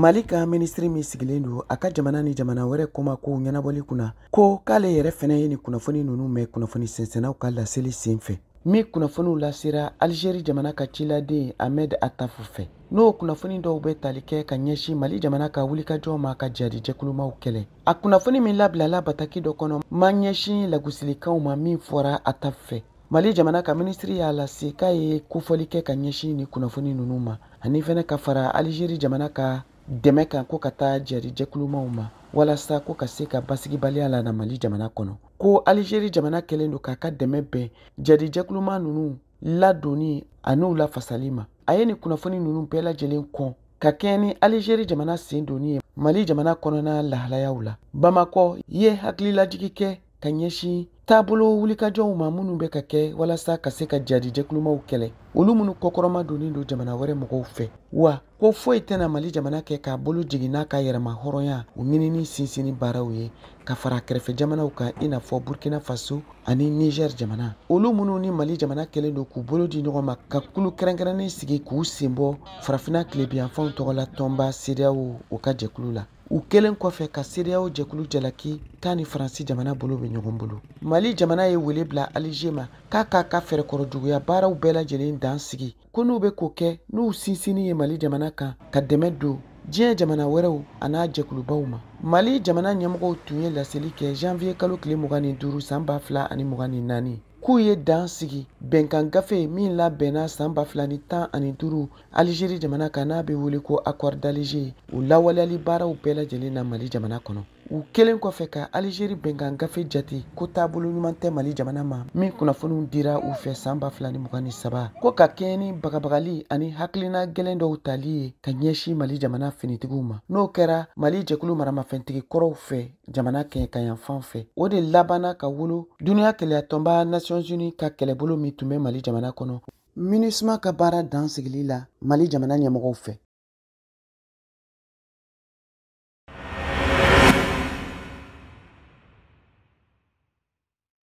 Mali ka minisiri min sigilen don a ka jamana ni jamana wɛrɛ kɔmakow ɲɛnabɔli kunna, ko k'ale yɛrɛ fɛnɛ ye nin kunnafoni ninnu mɛn kunnafoni sɛnsɛnnaw ka laseli sen fɛ, min kunnafoniw lasera Alizeri jamana ka ciladen Ahmed Attaf fɛ. N'o kunnafoni dɔw bɛ tali kɛ ka ɲɛsin Mali jamana ka wulikajɔ ma ka jihadi-jɛkulumaw kɛlɛ. A kunnafoni min labilala bataki dɔ kɔnɔ ma ɲɛsin lagosilikanw ma min fɔra Attaf fɛ. Mali jamana ka minisiri y'a lase k'a ye kofɔli kɛ ka ɲɛsin ni kunnafoni ninnu ma, ani fɛnɛ ka fara Alizeri jamana ka dɛmɛ kan ko ka taa jihadi-jɛkulumaw ma walasa ko ka se ka basigibaliya lana Mali jamana kɔnɔ. Ko Alizeri jamana kɛlen don k'a ka dɛmɛ bɛn jihadi-jɛkuluma ninnu ladonni an'u lafasali ma. A ye nin kunnafoni ninnu bɛɛ lajɛlen kɔn ka kɛɲɛ ni Alizeri jamana sen donni ye Mali jamana kɔnɔna lahalayaw la. Bamakɔ ye hakililajigi kɛ ka ɲɛsin taabolo wulikajɔw ma minnu bɛ ka kɛ walasa ka se ka jihadi-jɛkulumaw kɛlɛ, olu minnu kɔkɔrɔma donnen don jamana wɛrɛ mɔgɔw fɛ. Wa ko foyi tɛna Mali jamana kɛ k'a bolo jigin n'a ka yɛrɛma hɔrɔnya o ɲinini sinsinni baaraw ye ka fara kɛrɛfɛ jamanaw kan i n'a fɔ Burkina Faso ani Niger jamana, olu minnu ni Mali jamana kɛlen don k'u bolo di ɲɔgɔn ma ka kulu kɛrɛnkɛrɛnnen sigi k'u sen bɔ farafinna tilebinyanfanw tɔgɔla tɔnba CEDEAO o ka jɛkulu la. U kɛlen kɔfɛ ka CEDEAO jɛkulu jalaki k'a ni Faransi jamana bolo bɛ ɲɔgɔn bolo. Mali jamana ye wele bila Alize ma k'a k'a ka fɛɛrɛkɔrɔjuguya baaraw bɛɛ lajɛlen dan sigi, ko n'u bɛ k'o kɛ n'u sinsinni ye Mali jamana kan ka dɛmɛ don diɲɛ jamana wɛrɛw an'a jɛkulubaw ma. Mali jamana ɲɛmɔgɔw tun ye laseli kɛ janvier kalo tile 25 san 2024 k'u ye dan sigi bɛnkan gafe min labɛnna san 2015 Alizeri jamana kan n'a bɛ wele ko Accord d'Alger, o lawaleyali baaraw bɛɛ lajɛlen na Mali jamana kɔnɔ. U kɛlen kɔfɛ ka Alizeri bɛnkan gafe jate ko taabolo ɲuman tɛ Mali jamana ma min kunnafoniw dira u fɛ san 2023, ko ka kɛɲɛ ni bagabagali ani hakilina gɛlɛn dɔw tali ye ka ɲɛsin Mali jamana finitigiw ma. N'o kɛra Mali jɛkulu maramafɛntigi kɔrɔw fɛ jamana kɛɲɛkanyanfan fɛ, o de labanna ka wolo duniya kɛlɛyatɔnba Nations Unies ka kɛlɛbolo min tun bɛ Mali jamana kɔnɔ, MINUSMA ka baara dan sigili la Mali jamana ɲɛmɔgɔw fɛ.